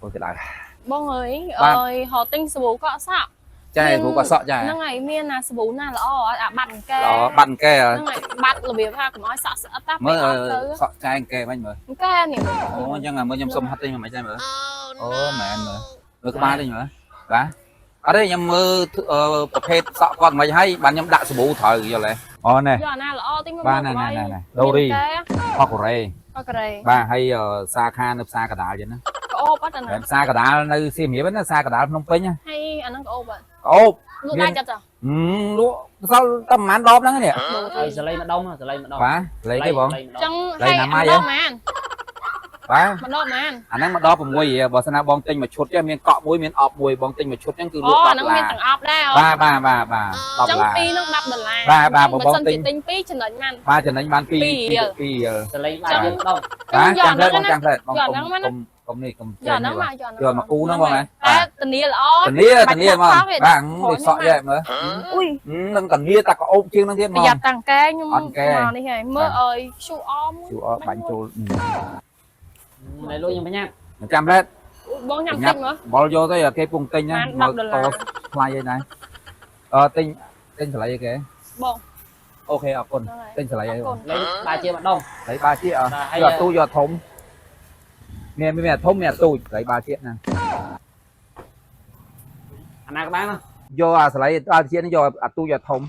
អូក្តៅ បងអើយ បាទ អើយរកទិញសាប៊ូកក់សក់ ចាព្រោះគាត់សក់ចា ហ្នឹងហើយមានណាសាប៊ូណាល្អអត់អាបាត់អង្គែ ល្អបាត់អង្គែ ហ្នឹងហើយបាត់របៀបថាកុំឲ្យសក់ស្អិតតា មើល ពេលអត់ទៅ សក់ចែអង្គែវិញមើល អង្គែនេះ អូអញ្ចឹងមើលខ្ញុំសុំហាត់ទិញមិនចាំមើលអូមែនមើលមើលក្បាលទិញមើលបាទអត់ទេខ្ញុំមើលប្រភេទសក់គាត់មិនហើយបានខ្ញុំដាក់សាប៊ូត្រូវយល់ទេអូនេះ យកអាណាល្អទិញមក បាទណែណែណែដូរី ផកកូរ៉េ កកូរ៉េ បាទហើយសាខានៅផ្សារកដាលចឹងណា ក្អូបអត់អាណា តែផ្សារកដាលនៅសៀមរាបណាផ្សារកដាលភ្នំពេញណា ហើយអាហ្នឹងក្អូបអត់ អូប លក់ដែរចិត្តចុះ លក់សល់តែប្រហែលដបហ្នឹងនេះ ហើយសលេងម្ដុំសលេងម្ដុំ បាទលេខទេបង ចឹង លេ ហើយ ណាម៉ៃហ៎ ម្ដងម៉ាន បាទ ម្ដងម៉ាន អាហ្នឹងមកដល់6រៀលបើសិនណាបងទិញមួយឈុតចេះមានកក់មួយមានអប់មួយបងទិញមួយឈុតហ្នឹងគឺល អូ ក់10 អាហ្នឹង ដុល្លារ មានទាំងអប់ដែរអូ បាទបាទបាទបាទ10ដុ ចឹង ល្លារ ពីរហ្នឹង10ដុល្លារ បាទបាទបង បើសិន ទិញ ជាទិញពីរចំណេញម៉ាន បាទចំណេញបាន2 2 ពីររៀល 2រៀល សលេងបានយើងម្ដុំ បាទ យក ចាំផ្លែបង អា ចាំផ្លែបង យក កុំ អាហ្នឹងមកណា កុំកុំនេះកុំ យកអាហ្នឹងមកយកអា យកមកគូហ្នឹងបងណា តែធានាល្អ ធានាធានាមកបាទដូចសក់យ៉ែមើល អុយ នឹងធានាតាក្អូបជាងហ្នឹងទៀតហ្ម ប្រ ង យ័ត្នតាំងកែខ្ញុំ អត់កែ មកនេះហើយមើលអើយ QR មួយ ជួអត់បាញ់ចូល ណែលុយខ្ញុំបញ្ញា ចាំផ្លែ បងញ៉ាំតិចមើល បលយកទៅគេពងទិញណា បាន10ដុល្លារ តថ្លៃឯណាអឺទិញទិញថ្លៃអីគេ បង អូខេអរគុណ ហ្នឹងហើយ ទិញថ្លៃអី អរគុណ លេងបាជាម្ដុំ ថ្លៃបាជាអ បាទហើយ យកអាទូយកអាធំមានមានអាធំមានអាទូចថ្លៃបាជាណា អាណាក៏បាន យកអាថ្លៃបាជានេះយកអាទូចយកអាធំ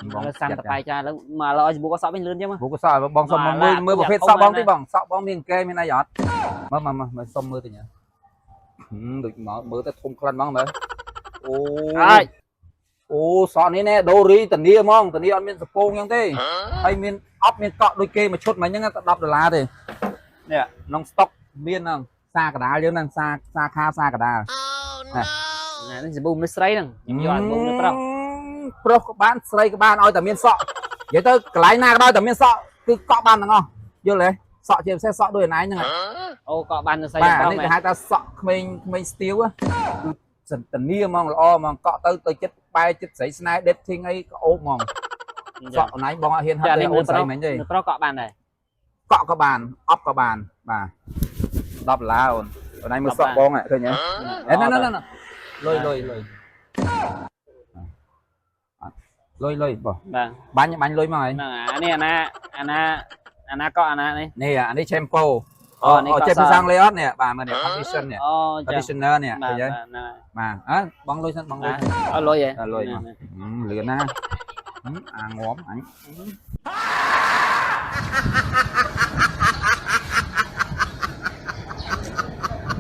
មកសាំតបាយចាឥឡូវមកឡើយសាប៊ូក៏សក់វិញលឿនចឹងមក ព្រោះក៏សក់បងសុំមកមើលមើលប្រភេទសក់បងតិចបងសក់បងមានកែមានអីអត់មើលមកមើលសុំមើលតិចដូចមកមើលទៅធំក្លិនហ្មងមើលអូ ហើយ អូសក់នេះណែដូរីតានីហ្មងតានីអត់មានសពងចឹងទេហើយមានអប់មានកក់ដូចគេមួយឈុតមកហ្នឹងតែ10ដុល្លារទេនេះក្នុងស្តុកមានហ្នឹងសាកដាលយើងហ្នឹងសាសាខាសាកដាល ណានេះសាប៊ូមនុស្សស្រីហ្នឹងខ្ញុំយកអាសាប៊ូមនុស្សប្រុស ប្រុសក៏បានស្រីក៏បានឲ្យតែមានសក់និយាយទៅកន្លែងណាក៏ដោយតែមានសក់គឺកក់បានទាំងអស់យល់ទេសក់ជាពិសេសសក់ដូចអនឯងហ្នឹង អូក៏បានស្រី បាទ ប្រុសមែន នេះគេហៅថាសក់ក្មេងក្មេងស្ទាវគឺសន្តានាហ្មងល្អហ្មងកក់ទៅទៅចិត្តបែចិត្តស្រីស្នេហ៍ dating អីក៏អូបហ្មងសក់អនឯងបងអត់ហ៊ានហត់ តែ ទេអូ នេះមនុស្សប្រុស នស្រីមិញទេ មនុស្សប្រុសក៏បានដែរ កក់ក៏បានអប់ក៏បានបាទ10ដុល្លារអូនអូនឯងមើលសក់បងហ៎ឃើញទេណែណែណែលុយលុយលុយលុយលុយបង បាទ បាញ់បាញ់លុយមកហើយ ហ្នឹងអានេះអាណាអាណាអាណាក៏អាណានេះ នេះអានេះ shampoo អូនេះកក់ ចេះភាសាអង់គ្លេសអត់នេះបាទមើលនេះ condition នេះ អូចា conditioner នេះ បាទ ឃើញទេ បាទហ្នឹង បាទអើបងលុយសិនបងលុយ អត់លុយហ៎ អត់លុយមក លឿនណាអាងំអញ